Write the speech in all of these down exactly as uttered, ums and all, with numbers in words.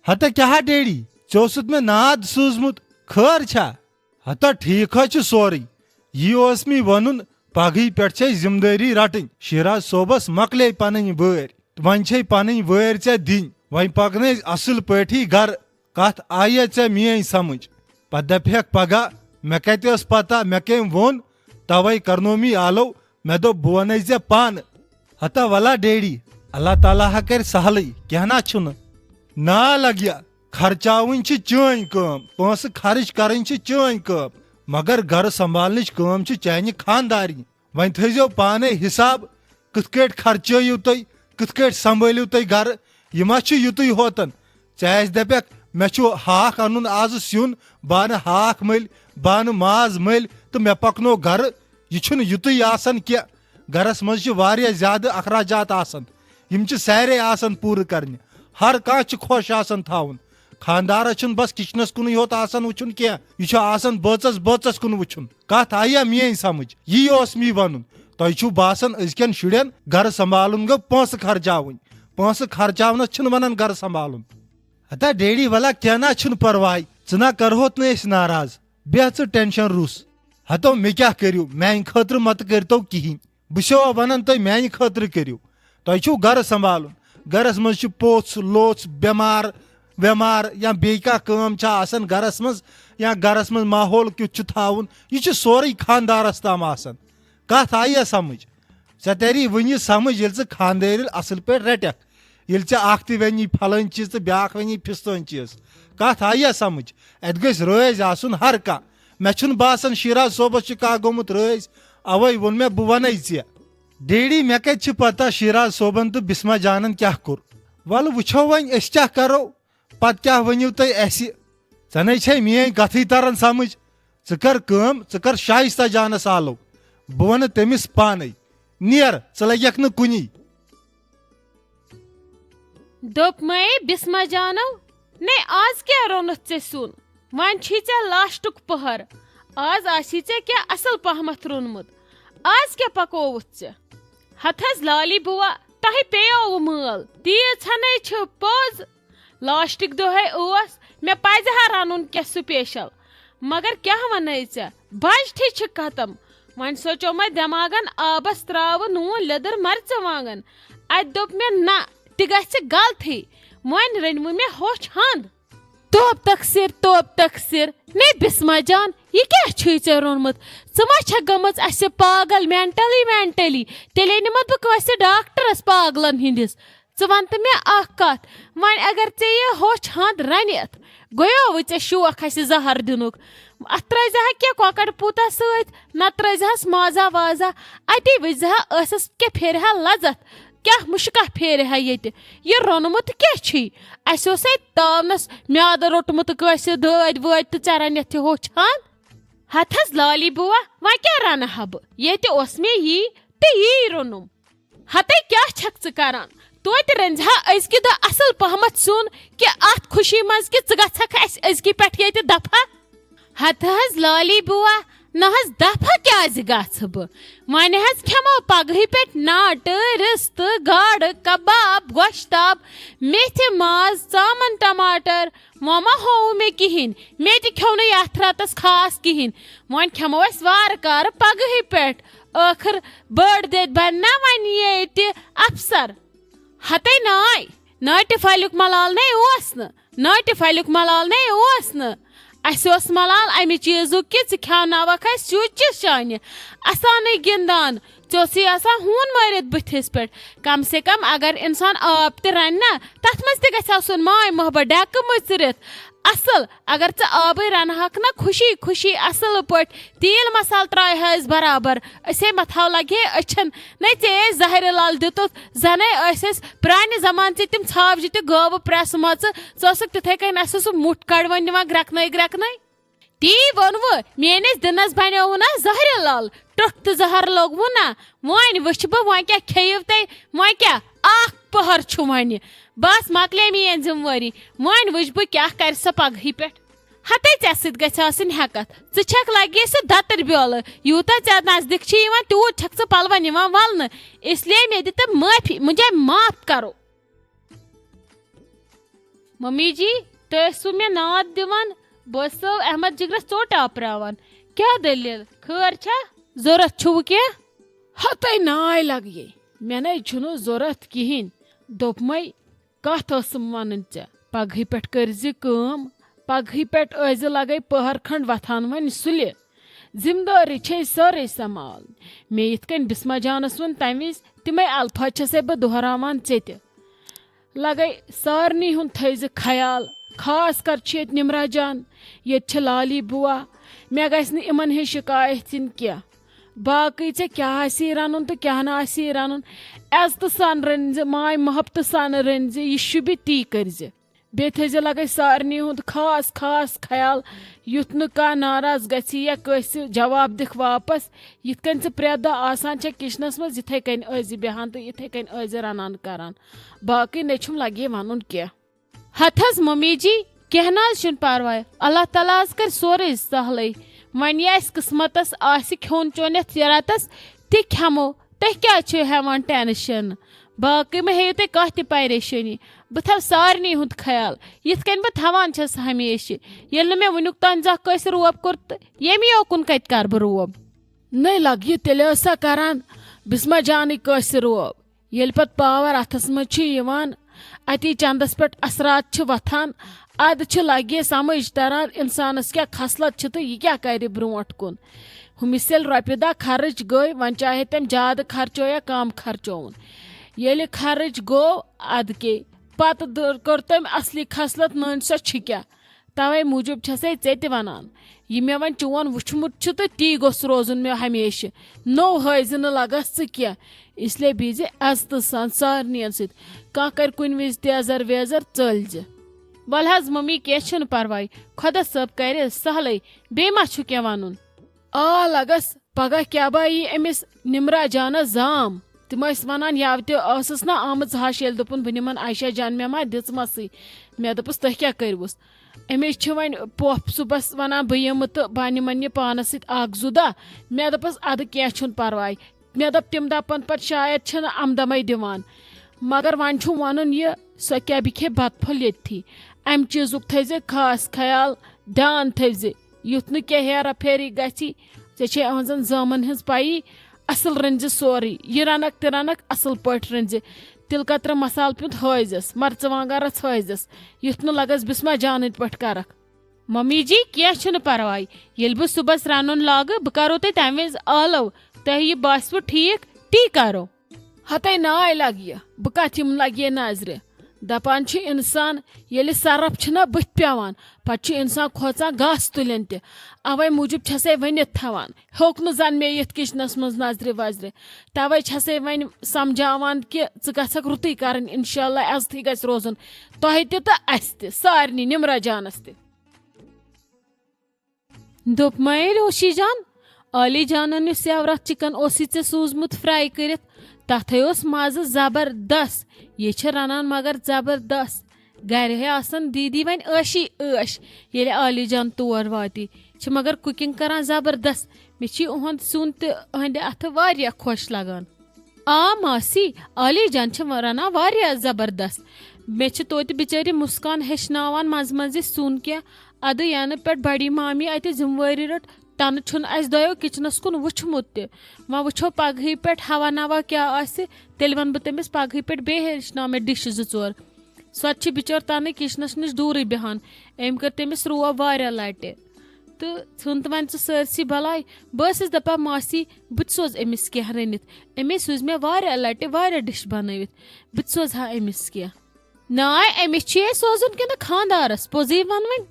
ہتا کیٛاہ ہا ڈیڈی، ژےٚ اوسُتھ مےٚ ناد سوٗزمُت، خٲر چھا؟ ہتا ٹھیٖک حظ چھُ سورُے۔ یی اوس مےٚ وَنُن، پگہٕے پٮ۪ٹھ چھے ذمہٕ دٲری رٹٕنۍ۔ شیراز صٲبس مۄکلے پنٕنۍ وٲرۍ، وۄنۍ چھے پنٕنۍ وٲرۍ ژےٚ دِنۍ۔ وۄنۍ پکنٲے اصل پٲٹھی گرٕ۔ کتھ آییا ژےٚ میٲنۍ سمجھ؟ پتہٕ دپہکھ پگاہ، مےٚ کتہِ ٲس پتہ، مےٚ کٔمۍ ووٚن؟ توے کرنو می آلو، مےٚ دوٚپ بہٕ ونَے ژےٚ پانہٕ۔ ہتا ولا ڈیڈی، اللہ تعالیٰ ہا کرِ سہلٕے، کینٛہہ نا چھُنہٕ۔ نا لگیا، خرچاوٕنۍ چھِ چٲنۍ کٲم، پونٛسہٕ خرٕچ کرٕنۍ چھِ چٲنۍ کٲم، مگر گرٕ سنبھالنٕچ کٲم چھِ چانہِ خاندارنہِ۔ وۄنۍ تھٲیزیو پانے حساب، کِتھ کٲٹھۍ خرچٲیِو تُہۍ، کِتھ کٲٹھۍ سنبھٲلِو تُہۍ گرٕ۔ یہِ ما چھُ یُتُے ہوتن؟ ژےٚ آسہِ دپکھ، مےٚ چھُ ہاکھ انُن آزٕ سیُن، بہٕ انہٕ ہاکھ مٔلۍ، بہٕ انہٕ ماز مٔلۍ تہٕ مےٚ پکنو گرٕ۔ یہِ چھُنہٕ یُتُے آسان کینٛہہ۔ گرس منٛز چھِ واریاہ زیادٕ اخراجات آسان، یِم چھِ سارے آسان پوٗرٕ کرنہِ۔ ہر کانٛہہ چھُ خۄش آسان تھاوُن۔ خاندارس چھُنہٕ بس کچنس کُنُے ہوت آسان وٕچھُن کینٛہہ، یہِ چھُ آسان بٲژس بٲژس کُن وٕچھُن۔ کتھ آییا میٲنۍ سمجھ؟ یی اوس مےٚ ونُن۔ تۄہہِ چھُو باسان أزکٮ۪ن شُرٮ۪ن گرٕ سنبھالُن گوٚو پونٛسہٕ خرچاوٕنۍ؟ پونٛسہٕ خرچاونس چھِنہٕ ونان گرٕ سنبھالُن۔ ہتا ڈیڈی، ولا کینٛہہ نا چھُنہٕ پرواے، ژٕ نا کرہوتھ نہٕ أسۍ ناراض۔ بیٚہہ ژٕ ٹینشن روٚس۔ ہتو مےٚ کیٛاہ کٔرِو، میانہِ خٲطرٕ مہ تہٕ کٔرۍتو کِہیٖنۍ۔ بہٕ چھُسو ونان تۄہہِ، میانہِ خٲطرٕ کٔرِو۔ تۄہہِ چھُو گرٕ سنبھالُن۔ گرس منٛز چھِ پوٚژھ لوٚژھ، بٮ۪مار وٮ۪مار یا بیٚیہِ کانٛہہ کٲم چھا آسان گرس منٛز، یا گرس منٛز ماحول کیُتھ چھُ تھاوُن، یہِ چھُ سورُے خاندارس تام آسان۔ کتھ آییا سمجھ؟ ژےٚ تری وُنہِ سمجھ، ییٚلہِ ژٕ خاندٲرِل اصل پٲٹھۍ رٹکھ، ییٚلہِ ژےٚ اکھ تہِ ونی پھلٲنۍ چیٖز تہٕ بیاکھ ونی پھستٲنۍ چیٖز۔ کتھ آییا سمجھ؟ اتہِ گژھِ رٲزۍ آسُن ہر کانٛہہ۔ مےٚ چھُنہٕ باسان شیراز صٲبس چھُ کانٛہہ گوٚمُت رٲزۍ، اوے ووٚن مےٚ بہٕ ونَے ژےٚ۔ ڈیڈی، مےٚ کتہِ چھِ پتہ شیراز صٲبن تہٕ بسمہ جانن کیٛاہ کوٚر؟ ولہٕ وٕچھو وۄنۍ أسۍ کیٛاہ کرو، پتہٕ کیٛاہ ؤنِو تُہۍ اسہِ؟ ژےٚ نے چھے میٲنۍ کتھٕے تران سمجھ۔ ژٕ کر کٲم، ژٕ کر شایستہ جانس آلو، بہٕ ونہٕ تٔمِس پانے۔ نیر، ژٕ لگکھ نہٕ کُنی۔ دوٚپمَے بسمہ جانو، نے آز کیٛاہ روٚنُتھ ژےٚ سیُن؟ وۄنۍ چھُے ژےٚ لاسٹُک پٔہر۔ آز آسی ژےٚ کینٛہہ اصل پہمتھ روٚنمُت۔ آز کیٛاہ پکووُتھ ژےٚ؟ ہتہٕ حظ لالی بُوا، تۄہہِ پیٚیووٕ مٲل۔ تیٖژ ہنے چھِ پوٚز۔ لاسٹٕکۍ دۄہے اوس مےٚ پزِ ہا رنُن کینٛہہ سپیشل، مگر کیٛاہ ونَے ژےٚ، بجٹھٕے چھِ ختم۔ وۄنۍ سوچومَے دٮ۪ماغن آبس تراوٕ نوٗن لیٚدٕر مرژٕوانٛگن۔ اتہِ دوٚپ مےٚ، نہ، تہِ گژھِ غلطٕے۔ وۄنۍ رٔنۍ وٕ مےٚ ہوٚچھ ہند۔ توب تقصیر، توب تقصیر۔ نے بسمہ جان، یہِ کیٛاہ چھُے ژےٚ روٚنمُت؟ ژٕ ما چھکھ گٔمٕژ اسہِ پاگل، مینٹلی وینٹلی؟ تیٚلے نِمتھ بہٕ کٲنٛسہِ ڈاکٹرس پاگلن ہٕنٛدِس۔ ژٕ وَن تہٕ مےٚ اکھ کتھ، وۄنۍ اگر ژےٚ یہِ ہوٚچھ ہَنٛد رَنِتھ گوٚیووُے ژےٚ شوق اَسہِ زَہر دِنُک، اَتھ ترٛٲیزِ ہا کینٛہہ کۄکر پوٗتہ سۭتۍ، نَتہٕ ترٛٲیزِ ہَس مازا وازا، اَتی وٕچھزِ ہا ٲسَس کیٛاہ پھیرِ ہا لَذت، کیٛاہ مُشکہ پھیرِ ہا ییٚتہِ۔ یہِ روٚنمُت کیٛاہ چھُے؟ اَسہِ اوس اَتہِ تاونَس میٛادٕ روٚٹمُت کٲنٛسہِ دٲدۍ وٲدۍ تہٕ ژےٚ رَنِتھ یہِ ہوٚچھ ہَنٛد۔ ہَتھ حظ لالی بُوا، وۄنۍ کیٛاہ رَنہٕ ہا بہٕ؟ ییٚتہِ اوس مےٚ یی تہٕ یی روٚنُم۔ ہتے کیٛاہ چھکھ ژٕ کران؟ توتہِ رٔنزِ ہا أزکہِ دۄہ اصل پہمتھ سیُن، کہِ اتھ خوشی منٛز کہِ ژٕ گژھکھ اسہِ أزکہِ پٮ۪ٹھ ییٚتہِ دفعہ۔ ہتہٕ حظ لالی بُوا، نہ حظ دفعہ کیٛازِ گژھٕ بہٕ؟ وۄنۍ حظ کھٮ۪مو پگہٕے پٮ۪ٹھ ناٹہٕ، رِستہٕ، گاڈٕ، کباب، گۄشتاب، میتھِ ماز، ژامن، ٹماٹر۔ وۄنۍ ما ہووُ مےٚ کِہینۍ؟ مےٚ تہِ کھیوٚو نہٕ یتھ رٮ۪تس خاص کِہینۍ۔ وۄنۍ کھٮ۪مو أسۍ وارٕ کارٕ پگہٕے پٮ۪ٹھ۔ ٲخٕر بٔڑ دٔدۍ بنہِ نا وۄنۍ ییٚتہِ افسر۔ ہتے ناے، ناٹہِ پھلیُک ملال نے اوس نہٕ، ناٹہِ پھلیُک ملال نے اوس نہٕ۔ اسہِ اوس ملال امہِ چیٖزُک کہِ ژٕ کھیاوناوکھ اسہِ سیُچ چہِ شانہِ۔ اسانٕے گِندان، ژےٚ اوسُے آسان ہوٗن مٲرِتھ بٕتھِس پٮ۪ٹھ۔ کم سے کم اگر انسان آب تہِ رنہِ نا، تتھ منٛز تہِ گژھِ آسُن ماے محبت ڈٮ۪کہٕ مٕژرِتھ۔ اصل، اگر ژٕ آبٕے رنہٕ ہکھ نا خوشی خوشی اصل پٲٹھۍ، تیٖل مسالہٕ ترٛایہِ ہا أسۍ برابر، أسے متھاو لگہِ ہے أچھن۔ نے ژےٚ زہرِ لل دیُتُتھ، زنے ٲسۍ أسۍ پرانہِ زمانہٕ چہِ تِم ژھاوجہِ تہِ گٲوٕ پرٛٮ۪سہٕ مژٕ، ژٕ ٲسٕکھ تِتھے کٔنۍ، اسہِ اوس سُہ مُٹھ کڑوُن نِوان گرٮ۪کنٲے گرٮ۪کنٲے۔ تی ووٚنوٕ، میٲنِس دِنس بنیووُ نا زہرِ لل، ٹٕٹھ تہٕ زہر لوٚگوُ نا۔ وۄنۍ وٕچھِ بہٕ وۄنۍ کیٛاہ کھیٚیِو تُہۍ، وۄنۍ کیٛاہ اکھ پٔہر چھُ وۄنہِ۔ بس مۄکلے میٲنۍ ذمہٕ وٲری، وۄنۍ وٕچھِ بہٕ کیٛاہ کرِ سۄ پگہٕے پٮ۪ٹھ۔ ہتے ژےٚ سۭتۍ گژھِ آسٕنۍ ہٮ۪کتھ، ژٕ چھکھ لگے سُہ دتٕرۍ بیولہٕ، یوٗتاہ ژےٚ نزدیٖک چھِ یِوان تیوٗت چھکھ ژٕ پلون یِوان ولنہٕ، اس لیے مےٚ دِ تہٕ معٲفی، مجھے معاف کرو۔ ممی جی، تُہۍ ٲسوٕ مےٚ ناد دِوان، بہٕ ٲسسو احمد جگرس ژوٚٹ آپراوان۔ کیٛاہ دٔلیٖل؟ خٲر چھا؟ ضروٗرت چھُوٕ کینٛہہ؟ ہتے ناے لگیے، مےٚ نے چھُنہٕ ضروٗرت کِہیٖنۍ۔ دوٚپمَے، کَتھ ٲسٕم وَنٕنۍ ژےٚ؟ پگہٕے پٮ۪ٹھ کٔرۍ زِ کٲم، پگہٕے پٮ۪ٹھ ٲسۍ زِ لگے پٔہر کھنٛڈ وۄتھان وۄنۍ سُلہِ۔ ذمہٕ دٲری چھے سٲرٕے سنبھالٕنۍ۔ مےٚ یِتھ کٔنۍ بسمہ جانس ووٚن تمہِ وِزِ، تِمے الفاظ چھسے بہٕ دۄہراوان ژےٚ تہِ۔ لگے سارنٕے ہُنٛد تھٲیزِ خیال، خاص کر چھِ ییٚتہِ نمرہ جان، ییٚتہِ چھِ لالی بوا۔ مےٚ گژھِ نہٕ یِمن ہٕنٛز شکایت یِنۍ کینٛہہ۔ باقٕے ژےٚ کیٛاہ آسی رنُن تہٕ کیٛاہ نہٕ آسی رنُن، عزتہٕ سان رٔنۍ زِ، ماے محبتہٕ سان رٔنۍ زِ، یہِ شوٗبہِ تی کٔرۍ زِ۔ بیٚیہِ تھٲیزِ لگے سارنٕے ہُنٛد خاص خاص خیال، یُتھ نہٕ کانٛہہ ناراض گژھِ یا کٲنٛسہِ جواب دِکھ واپس۔ یِتھ کٔنۍ ژٕ پرٛٮ۪تھ دۄہ آسان چھےٚ کچنس منٛز، یِتھے کٔنۍ ٲسۍ زِ بیٚہان تہٕ یِتھے کٔنۍ ٲسۍ زِ رنان کران۔ باقٕے نہ چھُم لگے ونُن کینٛہہ۔ ہتھ حظ ممی جی، کینٛہہ نہ حظ چھُنہٕ پرواے، اللہ تعالیٰ حظ کرِ سورُے سہلٕے۔ وۄنۍ یہِ اسہِ قسمتس آسہِ کھیوٚن چیوٚن یتھ رٮ۪تس، تہِ کھٮ۪مو۔ تُہۍ کیٛازِ چھِو ہٮ۪وان ٹینشن؟ باقٕے مہ ہیٚیِو تُہۍ کانٛہہ تہِ پریشٲنی۔ بہٕ تھاوٕ سارنٕے ہُنٛد خیال، یِتھ کٔنۍ بہٕ تھاوان چھَس ہمیشہِ۔ ییٚلہِ نہٕ مےٚ وٕنیُک تام زانٛہہ کٲنٛسہِ روب کوٚر، تہٕ ییٚمہِ یوکُن کتہِ کرٕ بہٕ روب؟ نٔے لگہِ تیٚلہِ ٲسا کران بسمہ جانٕے کٲنٛسہِ روب؟ ییٚلہِ پتہٕ پاور اتھس منٛز چھُ یِوان، اتی چندس پٮ۪ٹھ اثرات چھِ وۄتھان، ادٕ چھِ لگہِ سمجھ تران انسانس کیٛاہ خصلت چھِ تہٕ یہِ کیٛاہ کرِ برونٛٹھ کُن۔ ہُمِس ییٚلہِ رۄپیہِ دہ خرٕچ گٔے، وۄنۍ چاہے تٔمۍ زیادٕ خرچو یا کم خرچووُن، ییٚلہِ خرٕچ گوٚو ادٕ کے، پتہٕ دٔر کٔر تٔمۍ اصلی خصلت نٔنۍ سۄ چھِ کیٛاہ۔ توے موٗجوٗب چھسے ژےٚ تہِ ونان، یہِ مےٚ وۄنۍ چون وُچھمُت چھُ تہٕ تی گوٚژھ روزُن مےٚ ہمیشہِ۔ نوٚو ہٲیزِ نہٕ لگس ژٕ کینٛہہ، اس لیے بیٖزِ عزتہٕ سان سارنٕے سۭتۍ۔ کانٛہہ کرِ کُنہِ وِزِ تیزر ویزر، ژٔلۍ زِ۔ ول حظ ممی، کینٛہہ چھُنہٕ پرواے، خۄدا صٲب کرِ سہلٕے۔ بیٚیہِ ما چھُ کینٛہہ ونُن؟ آ لگس، پگاہ کیٛاہ با یی أمِس نمرہ جانس زام؟ تِم ٲسۍ ونان، یوٕ تہِ ٲسٕس نہ آمٕژ ہش، ییٚلہِ دوٚپُن بہٕ نِمن عائشہ جان، مےٚ ما دِژمَسٕے؟ مےٚ دوٚپُس تُہۍ کیٛاہ کٔرۍوُس؟ أمِس چھِ وۄنۍ پۄپھ صُبحس ونان بہٕ یِمہٕ تہٕ بہٕ نِمن یہِ پانس سۭتۍ اکھ زٕ دۄہ۔ مےٚ دوٚپُس ادٕ کینٛہہ چھُنہٕ پرواے۔ مےٚ دوٚپ تِم دپن پتہٕ شاید چھِنہٕ آمدمے دِوان، مگر وۄنۍ چھُ ونُن یہِ، سۄ کیٛاہ بہِ کھیٚیہِ بتہٕ پھوٚل ییٚتھی۔ امہِ چیٖزُک تھٲیزِ خاص خیال، دیان تھٲیزِ، یُتھ نہٕ کینٛہہ ہیرا پھیری گژھی۔ ژےٚ چھے أہنٛزن زٲمن ہٕنٛز پیی، اصل رٔنزِ سورُے، یہِ رنکھ تہِ رنکھ اصل پٲٹھۍ رٔنزِ۔ تِلہٕ کترٕ مسالہٕ پیوٗنت ہٲیزٮ۪س، مرژٕوانٛگن رژھ ہٲیزٮ۪س، یُتھ نہٕ لگس بسمہ جانٕنۍ پٲٹھۍ کرکھ۔ ممی جی، کینٛہہ چھُنہٕ پرواے، ییٚلہِ بہٕ صُبحس رنُن لاگہٕ، بہٕ کرو تۄہہِ تمہِ وِزِ آلو، تۄہہِ یہِ باسِوٕ ٹھیٖک، تی کرو۔ ہتے ناے لگہِ، بہٕ کتھ یِم لگہِ نظرِ۔ دپان چھُ انسان، ییٚلہِ سرپھ چھُنہ بٕتھِ پٮ۪وان، پتہٕ چھُ انسان کھوژان گاسہٕ تُلِن تہِ۔ اوے موٗجوٗب چھسے ؤنِتھ تھاوان، ہیوٚک نہٕ زن مےٚ یتھ کچنس منٛز نظرِ وظرِ۔ توے چھسے وۄنۍ سمجھاوان کہِ ژٕ گژھکھ رُتُے کرٕنۍ، انشاءاللہ عزتھٕے گژھِ روزُن تۄہہِ تہِ تہٕ اسہِ تہِ، سارنٕے، نمرہ جانس تہِ۔ دوٚپمَے روشی جان، عالی جانن یُس سیوراتھ چکن اوسُے ژےٚ سوٗزمُت fry کٔرِتھ، تَتھے اوس مَزٕ زبردست۔ یہِ چھِ رَنان مگر زبردست۔ گرِ ہے آسان دیٖدی وۄنۍ عٲشی عٲش، ییٚلہِ عالی جان تور واتی۔ چھِ مگر cooking کران زبردست۔ مےٚ چھِ یِہُنٛد سیُن تہِ أہنٛدِ اَتھٕ واریاہ خۄش لگان۔ آ ماسی، عالی جان چھِ رَنان واریاہ زبردست۔ مےٚ چھِ توتہِ بِچٲرِ مُسکان ہیٚچھناوان منٛزٕ منٛزٕ یہِ سیُن کینٛہہ۔ اَدٕ ینہٕ پٮ۪ٹھ بڑی مامی اَتہِ ذمہٕ وٲری رٔٹ، تَنہٕ چھُنہٕ اَسہِ دۄیو kitchenس کُن وُچھمُت تہِ۔ وۄنۍ وٕچھو پگہٕے پٮ۪ٹھ ہوا نوا کیٛاہ آسہِ، تیٚلہِ وَنہٕ بہٕ تٔمِس پگہٕے پٮ۪ٹھ بیٚیہِ ہیٚچھناو مےٚ dish زٕ ژور۔ سۄ تہِ چھِ بِچٲر تَنہٕ kitchenس نِش دوٗرٕے بیٚہان۔ أمۍ کٔر تٔمِس روب واریاہ لَٹہِ۔ تہٕ ژھٕن تہٕ وۄنۍ ژٕ سٲرسٕے بَلاے۔ بہٕ ٲسٕس دَپان ماسی، بہٕ تہِ سوزٕ أمِس کینٛہہ رٔنِتھ۔ أمۍ سوٗزۍ مےٚ واریاہ لَٹہِ واریاہ dish بَنٲوِتھ۔ بہٕ تہِ سوزٕ ہا أمِس کینٛہہ۔ ناے، أمِس چھُ یے سوزُن کِنہٕ خانٛدارَس؟ پوٚزٕے وَن وۄنۍ۔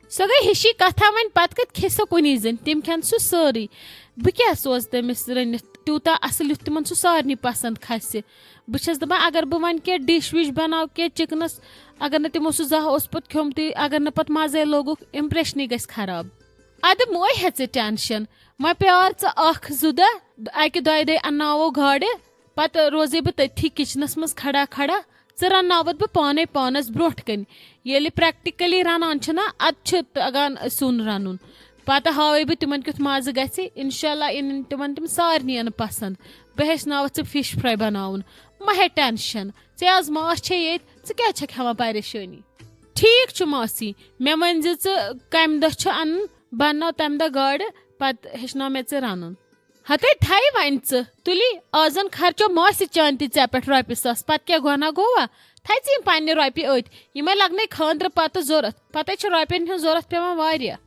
سۄ گٔے ہِشی کَتھا، وۄنۍ پَتہٕ کَتہِ کھیٚیہِ سۄ کُنی زٔنۍ؟ تٔمۍ کھٮ۪ن سُہ سٲرٕے۔ بہٕ کیٛاہ سوزٕ تٔمِس رٔنِتھ تیوٗتاہ اَصٕل یُتھ تِمَن سُہ سارنٕے پَسنٛد کھَسہِ؟ بہٕ چھَس دَپان اگر بہٕ وۄنۍ کینٛہہ dish وِش بَناو کینٛہہ kitchenس، اگر نہٕ تِمو سُہ زانٛہہ اوس پوٚت کھیوٚمتُے، اگر نہٕ پَتہٕ مَزَے لوٚگُکھ، impressionٕے گژھِ خراب۔ اَدٕ مہٕ ہے ژٕ tension، وۄنۍ پیار ژٕ اَکھ زٕ دۄہ، اَکہِ دۄیہِ دۄہہِ اَنناوو گاڈٕ، پتہٕ روزے بہٕ تٔتھی kitchenس منٛز کھڑا کھڑا۔ ژٕ رنناوتھ بہٕ پانے پانس برونٛٹھ کنہِ۔ ییٚلہِ practically رنان چھِ نا، ادٕ چھُ تگان سیُن رنُن۔ پتہٕ ہاوے بہٕ تِمن کیُتھ مزٕ گژھِ۔ انشاءاللہ یِن تِمن تِم سارنٕے پسند۔ بہٕ ہیٚچھناوتھ ژٕ fish fry بناوُن۔ مہ ہے tension، ژےٚ آز ماس چھے ییٚتہِ، ژٕ کیازِ چھکھ ہٮ۪وان پریشٲنی؟ ٹھیٖک چھُ ماسی، مےٚ ؤنۍ زِ ژٕ کمہِ دۄہ چھُ انُن، بہٕ انناو تمہِ دۄہ گاڈٕ، پتہٕ ہیٚچھناو مےٚ ژٕ رنُن۔ ہتے تھایہِ وۄنۍ ژٕ، تُلی، آز زن خرچو ماسہِ چانہِ تہِ ژےٚ پٮ۪ٹھ رۄپیہِ ساس، پتہٕ کیٛاہ گۄناہ گوٚوا؟ تھایہِ ژٕ یِم پننہِ رۄپیہِ أتھۍ، یِمے لگنے خانٛدرٕ پتہٕ ضروٗرت، پتے چھِ رۄپین ہٕنٛز ضروٗرت پٮ۪وان واریاہ۔